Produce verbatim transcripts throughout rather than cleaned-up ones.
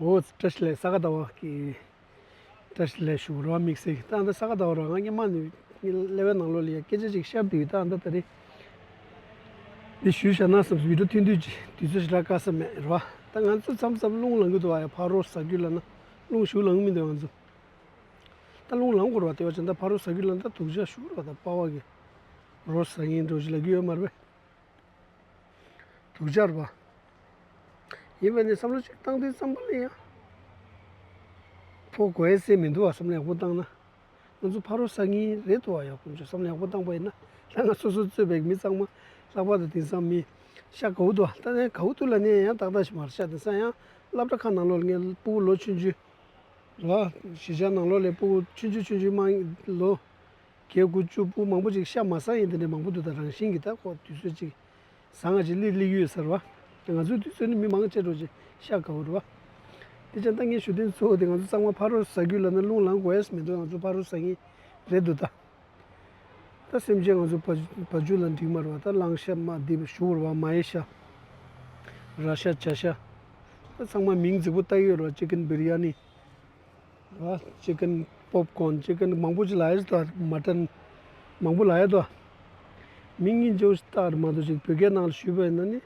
འོ་བཀྲ་ཤིས་བདེ་ལེགས། ས་ག་ཟླ་བ་གི་བཀྲ་ཤིས་བདེ་ལེགས་ཞུ་རོགས། དམིགས་བསལ་ད་ལྟ་ས་ག་ཟླ་བ་རང་ང་སྔོན་མ་ནས་ཀླད་པའི་ནང་ལོགས་ལ་ཡ་སྐད་ཆ་ཅིག་ཤར་བསྡད་ཡོད། ད་ལྟ་ད་རེས་འདི་ཞུས་བཞག་ན་བསམ་སོང་། བི་ཌི་ཡོ་ཐོན་དུས་ཀྱི་དུས་ཚོད་ཞེ་དྲག་དཀའ་ས་མེད་རོ། ད་ང་ཚོ་མཚམས་མཚམས་རླུང་ལངས་ཀྱི་འདུག་བ། ཡ་ཕར་རོ་ཟ་རྒྱུ་ལབ་ན་རླུང་ཞེ་པོ་ལངས་ཀྱི་མི་འདུག་ང་ཚོ་ད་རླུང་ལངས་དགོས་རེད་བ། དེ་བ་ཅན་ད་ཕར་རོ་ཟ་རྒྱུ་ལབ་ན་ད་སྡུག་ཅག་ཞེ་པོ་རེད་བ། ད་པ་ཕ་གི་རོ་ཟ་མཁན་འདྲ་བོ་ཅིག་ལབ་ཀྱི་ཡོད་མ་རེད་པས། སྡུག་ཅག་རེད་བ། ཡིན་པ་ནི་བསམ་བློ་ཅིག་བཏང་དུས་ཙམ་པ་ལ་ཡང་ཕོ་དགོས་ཟེར་མི་འདུག་བ། བསམ་བློ་ཡག་པོ་བཏང་ན། ང་ཚོ་ཕ་རོལ་ཟ་མཁན་རེད་འདུག་བ། ཡག་པོ་ཅིག་བསམ་བློ་ཡག་པོ་བཏང་པ་ཡིན་ན། ད་ང་སོ་སོ་གཙོས་པའི་མི་ཚང་མ་ལྷག་པར་དུ་དེང་སང་མི་ཤ་དགའ་བོ་འདུག་བ། ད་ནས་དགའ་བོ་འདུག་ལབ་ནས་ཡང་ཏག་ཏག་ཞིག་མ་རེད། ཤ་དེང་སང་ཡང་སློབ་གྲྭ་ཁག་ནང་ལོགས་ལ་ངའི་སྤུ་གུ་ལོ་ཆུང་ཆུང་རེད་བ། གཞིས་ཆགས་ནང་ལོགས་ལ་སྤུ་གུ་ཆུང་ཆུང་ཆུང་ཆུང་མ་ལོ་བརྒྱད་དགུ་བཅུ་སྤུ་གུ་མང་པོ་ཅིག་ཤ་མ་ཟ་མཁན་དེ་འདྲ་མང་པོ་འདུག་ད་རང་བཞིན་གྱིས་ད་ཁོ་དུས་ཚོད་ཅིག་བཟང་ང་ཅིག་སླེབས་སླེབས་ཀྱི་ཡོད་ས་རེད་བ། ང་ཚོའི་དུས་ཚོད་ནི་མི་མང་ཆེ་འགྲོ་ཅིག་ཤ་དགའ་བོ་རེད་བ། དེ་ཅང་ད་ངས་ཞུ་དོན་གཙོ་བོ་དེ་ང་ཚོ་ཚང་མ་ཕ་རོལ་ཟ་རྒྱུ་ལབ་ན་རླུང་ལངས་དགོས་ཡས་མི་འདུག་ང་ཚོ་ཕ་རོལ་ཟ་མཁན་རེད་འདུག་ད། ད་སེམས་ཅན་ང་ཚོ་བ་བ་ཕྱུགས་ལ་འགྲིག་མ་རེད་བ། ད་གླང་ཤ་མ་འདི་ཞུ་རེད་བ། མ་ཡི་ཤ། ར་ཤ། བྱ་ཤ། ད་ཚང་མ་མིང་རྫིག་པོ་བཏགས་ཡོད་རེད་བ། ཅི་ཀན་བི་རི་ཡ་ནི། ར། ཅི་ཀན་པོབ་ཀོན། ཅི་ཀན་མང་པོ་ཅིག་ལབ་ཡོད་ད། མ་ཊན་མང་པོ་ལབ་ཡོད་ད། མིང་ཡིན་ཅེས་བཏགས་རེད་མ་གཏོགས་ཅིག་བོད་སྐད་ནང་ལ་ཞུས་པ་ཡིན་ན་ནི།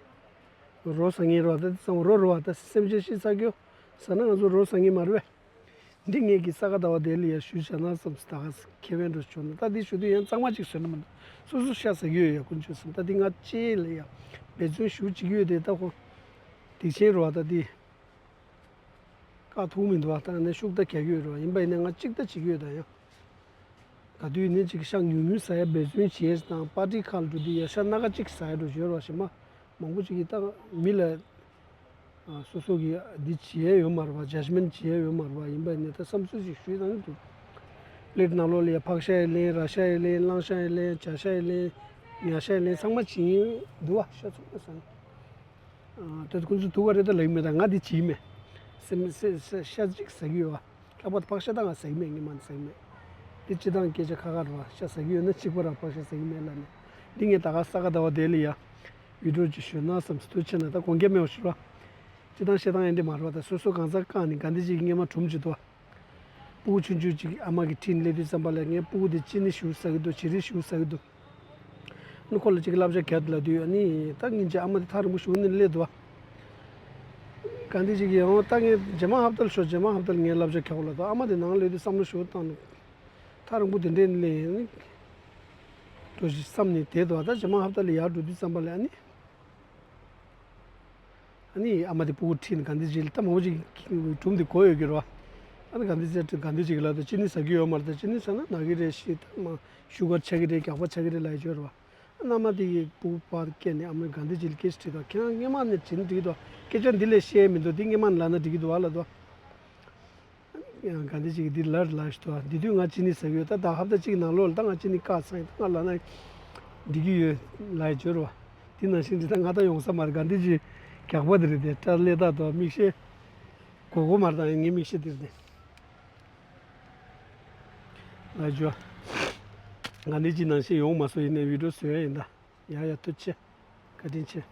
རོ་ཟ་མཁན་རེད་བ། ད་དེ་ཚང་མ་རོ་རེད་བ། ད་སེམས་ཅན་ཤི་ཚར་རྒྱུ་ཟ་ན་ང་ཚོ་རོ་ཟ་མཁན་མ་རེད་བས། འདི་ངེད་ཀྱི་ས་ག་ཟླ་བ་དེ་ལ་ཡ་ཞུས་བྱས་ན་བསམ་སོང་། ད་ག་ཁེ་ཕན་འགྲོ་ཆོག་ན། ད་འདི་ཞུ་དུས་ཡང་གཙང་མ་ཅིག་བཟོས་ན་མ་གཏོགས་སོ་སོ་ཤ་ཟ་གི་ཡོད་ཡ་ཀུན་སྤྱོད་བསམ། ད་འདི་ང་ཅེས་ལ་ཡ་འབད་བརྩོན་ཞུ་བྱེད་ཀྱི་ཡོད་དེ། ད་ཁོ་སྡིག་ཆེན་རེད་བ། ད་འདི། བཀག་ཐུབ་མི་འདུག་བ། ད་ནས་ཤུགས་ད་རྒྱག་གི་ཡོད་རེད་བ། ཡིན་པ་ཡིན་ན་ང་གཅིག་ད་བྱེད་ཀྱི་ཡོད་ད་ཡང་། ག་དུས་ནས་ཅིག་ཤ་ཉུང་ཉུང་ཟ་ཡ་འབད་བརྩོན་བྱས་དང་། པར་ཊི་ཁག་ལ་འགྲོ་དུས་ཡ་ཤ་སྣ་ཁ་གཅིག་ཟ་ཡ་འགྲོ་ཡོད་རེད་བ། གཞན་མ་མང་པོ་ཅིག་གིས་ད་མི་ལ་ཨ་སོ་སོ་གི་འདི་བྱེད་ཡ་ཡོད་མ་རེད་བ། ཇཇ་མེན་ཊི་བྱེད་ཡ་ཡོད་མ་རེད་བ། ཡིན་པ་ཡིན་ན་ད་བསམ་ཚུལ་ཅིག་ཞུས་དང་འདུག་པླེ་ཊི་ནང་ལོགས་ལ་ཡ་ཕག་ཤ་ཡ་ལེན། ར་ཤ་ཡ་ལེན། གླང་ཤ་ཡ་ལེན། བྱ་ཤ་ཡ་ལེན། ཉ་ཤ་ཡ་ལེན། ཚང་མ་བྱེད་ཡིན་འདུག་བ། ཤ་ཚང་མ་ཟ་ཡིན། ཨ། ད་ཁོང་ཚོ་སྡུག་ག་རེད་ད་ལབ་ཀྱི་མེད། ད་ང་འདི་བྱེད་ཀྱི་མེད། སེམས་སེ་སེ་ཤ་གཅིག་ཟ་གི་ཡོད་བ། ལྷག་པར་དུ་ཕག་ཤ་ད་ང་ཟ་གི་མེད། ངས་མ་ཟ་གི་མེད། འདི་སྤྱི་བཏང་སྐད་ཆ་ཁ་ཁ་རེད་བ། ཤ་ཟ་གི་ཡོད་ན་གཅིག་པ་རང་ཕག་ཤ་ཟ་གི་མེད་ལབ་ནས། འདི་ངས་ད་ག་ས་ག་ཟླ་བ་དེ་ལ་ཡ་བི་ཌི་ཡོ་ཅིག་ཞུས་ན་བསམ་སོང་། ཐུགས་རྗེ་ཆེ་གནང་། ད་དགོངས་འགལ་མེད་པ་ཞུ་རོགས། སྤྱི་བཏང་བཤད་སྟངས་ཡིན་འདི་མ་རེད་བ། ད་སོ་སོ་གང་ཟག་བཀག་ནས་ག་འདི་ཅིག་སྔས་མ་གྲུམ་ཅིག་འདུག་བ། སྤུ་གུ་ཆུང་ཆུང་ཅིག་ཨ་མ་གི་འཁྲིས་ནས་སླེབས་དུས་ཙམ་པ་ལ་ངའི་སྤུ་གུ་དེ་ཅི་ནི་ཞུ་ཟ་གི་འདུག་བྱི་རིལ་ཞུ་ཟ་གི་འདུག་ཨ་ནི་ཁོ་ལ་ཅིག་བསླབ་བྱ་རྒྱག་ལབ་དུས། ཨ་ནི་ད་སྔོན་ཆད་ཨ་མ་དེ་ཐག་རིང་པོ་ཞུ་ནས་སླེབས་འདུག་བ། ག་འདི་ཅིག་ཡང་ད་ངས་རྗེས་མ་ཧབ་ཏ་ལ་ཞོག་རྗེས་མ་ཧབ་ཏ་ལ་ངས་བསླབ་བྱ་རྒྱག་ལབ་དུས། ཨ་མ་དེ་ནང་སླེབས་དུས་བསམ་བློ་ཞུ་བཏང་ནས། ཐག་རིང་པོ་དེ་འདྲས་སླེབས་ནས་འགྲོ་ཞིག་བསམ་ནས་བསྡད་འདུག་བ། ད་རྗེས་མ་ཧབ་ཏ་ལ་ཡར་འགྲོ་དུས་ཙམ་པ་ལ་ཨ་ནི། ཨ་ནི་ཨ་མ་དེ་སྤུ་གུ་ཁྲིད་ནས་ག་འདི་ཅིག་ལ་ད་མང་པོ་ཅིག་གྲུམ་དེ་གོ་ཡོད་ཀྱི་རེད་བ། ཨ་ནི་ག་འདི་ཅིག་ག་འདི་ཅིག་ལ་ད་ཅི་ནི་ཟ་གི་ཡོད་མ་རེད། ད་ཅི་ནི་ཟ་ན་ན་གི་རེད། ཤི་ད་མ་ཤུ་གར་ཆག་གི་རེད། རྒྱགས་པ་ཆག་གི་རེད་ལབ་ཡོད་རེད་བ། ཨ་མནའ་མ་དེ་གི་སྤུ་གུ་ཕར་བསྐྱལ་ནས་ཨ་མ་ག་འདི་ཅིག་ལ་སྐད་ཆ་དྲིས་དོ། ཁྱེད་རང་སྔས་མ་ནས་དྲིས་ན་འགྲིག་གི་འདུག་སྐད་ཆ་འདི་ལས་བཤད་མི་འདུག་འདི་སྔས་མ་ནས་ལབ་ན་འགྲིག་གི་འདུག་ཨ་ལབ་དོ། ཡང་ག་འདི་ཅིག་འདི་ལར་ལ་ཞིག་ཏུ་འདི་དུས་ང་ཅི་ནི་ཟ་གི་ཡོད། ད་ད་ཧབ་ཏ་གཅིག་ནང་ལོགས་ལ་ད་ང་ཅི་ནི་བཀག་ཚར་ཡིན། ད་ང་ལ་ན་འགྲིག་གི་ཡོད་ལ་ཡི་སྦྱོར་བ། འདི་ནང་བཞིན་འདི་ད་ང་ད་ཡོང་ས་མ་རེད། ག་འདི་ཅིག་རྒྱགས་པ་འདི་རེད་དེ། སྐྲ་ལས་ད་དོ་མིག་ཤེལ་གོ་གོ་མ་རེད། ད་ངའི་མིག་ཤེལ་འདི་རེད་དེ་ལ་ཡི་སྦྱོར་བ། ག་འདི་ཅིག་ནང་བཞིན་ཡོང་མ་སོང་ཡིན་ནའི་བི་ཌི་ཡོ་བཟོ་ཡ་ཡིན་ད། ཡ་ཡ་ཐུགས་རྗེ་ཆེ། བཀའ་དྲིན་ཆེ།